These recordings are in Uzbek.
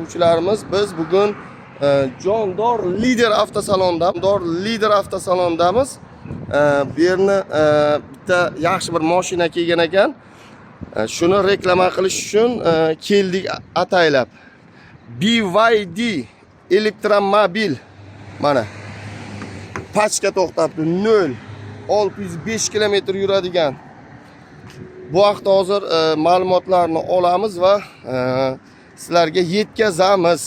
Kuzatuvchilarimiz, biz bugun Jondor Lider avtosalonida, Jondor Lider avtosalondamiz. Bu yerni bitta yaxshi bir mashina kelgan ekan. Shuni reklama qilish uchun keldik ataylab. BYD elektromobil mana pachka to'xtabdi, 0 605 kilometr yuradigan. Bu haqda hozir ma'lumotlarni olamiz va sizlarga yetkazamiz.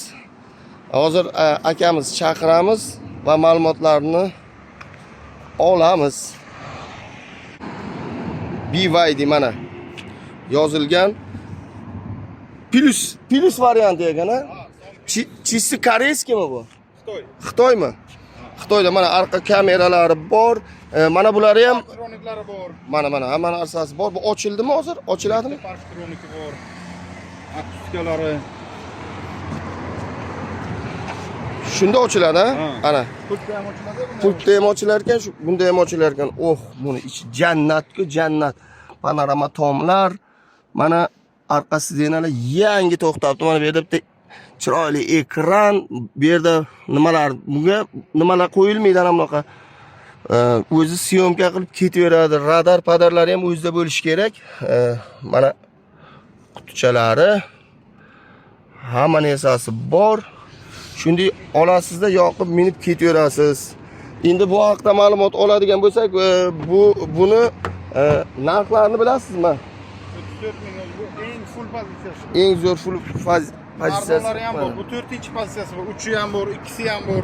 Hozir akamiz chaqiramiz va ma'lumotlarni olamiz. BYD mana yozilgan, plus plus varianti ekan, a? Чисто корейский mi bu? Xitoy. Xitoymi? Xitoyda mana orqa kameralari bor. Mana bulari ham. Parktroniklari bor. Mana hamma narsasi bor. Bu ochildimi hozir? Ochiladimi? Parktroniki bor. Akustikalari. Shunda ochiladi, ha? Ha. Ana. Pultda ham ochiladi. Bunda. Pultda ham ochilar ekan, shu bunda ham ochilar ekan. Oh, buni ichi jannatku jannat. Panorama tomlar, mana orqa сиденья lar yangi to'xtabdi. Mana bu yerda bitta chiroyli ekran, bu yerda nimalar, bunga nimalar qo'yilmaydi, ana bunaqa. O'zi съёмка qilib ketaveradi. Radar padarlari ham o'zida bo'lishi kerak. Mana qutichalari, hamma narsasi bor. Shunday olasizda, yoqib minib ketaverasiz. Endi bu haqda ma'lumot oladigan bo'lsak, buni narxlarini bilasizmi? 34 ming o'zi, bu eng full pozitsiyasi. Eng zo'r full pozitsiyasi. Arzonlari ham bor. Bu 4-chi pozitsiyasi bor. Uchi ham bor, ikkisi ham bor.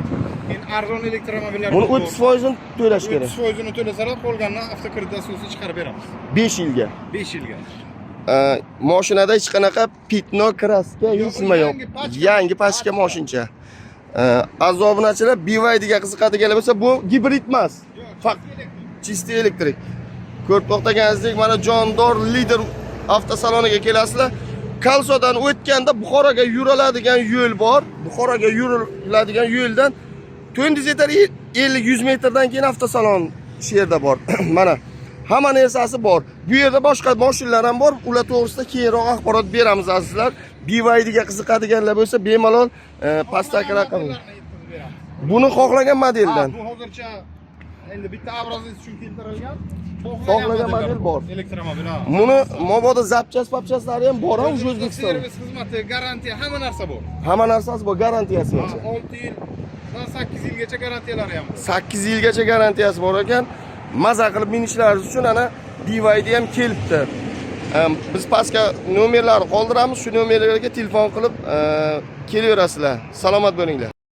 Endi arzon elektromobillar Buni bor. 30%ini to'lash kerak. 30 foizini to'lasalar, qolganini avtokredit asosida chiqarib beramiz. 5 yilga. 5 yilga. Mashinada hech qanaqa пятно, краска, Yo'q, hech nima yo'q. yangi pachka. Yangi pachka moshincha. Aziz obunachilar, BYDga qiziqadiganlar bo'lsa, bu gibrid emas. Yo'q, Faqat elektrik. Чистый elektrik. Ko'rib to'xtaganingizdek, mana Jondor Lider avtosaloniga kelasizlar. Kalsodan o'tganda Buxoroga yuriladigan yo'l bor. Buxoroga yuriladigan yo'ldan to'ndiz yetar 50-100 metrdan keyin avtosalon shu yerda bor. Mana hamma narsasi bor. Bu yerda boshqa mashinalar ham bor. Ular to'g'risida keyinroq axborot beramiz, azizlar. BYDga qiziqadiganlar bo'lsa, bemalol pastdagi raqam. Modellarni yetkazib beramiz. Buni xohlagan Ha, modeldan. bu hozircha endi bitta образец uchun keltirilgan. Xohlagan modellar model bor. Elektromobil, ha. Buni mabodo запчасть papchastlari ham bor, ha, уже O'zbekistonda. Servis xizmati, garantiya, hamma narsa bor. Hamma narsasi bor, garantiyasi Ha, bor. 6 yildan 8 yilgacha garantiyalari ham bor. 8 yilgacha garantiyasi bor ekan. Maza qilib minishlaringiz uchun ana BYD ham kelibdi. Biz pastga nomerlarni qoldiramiz, shu nomerlarga telefon qilib kelaverasizlar. Salomat bo'linglar.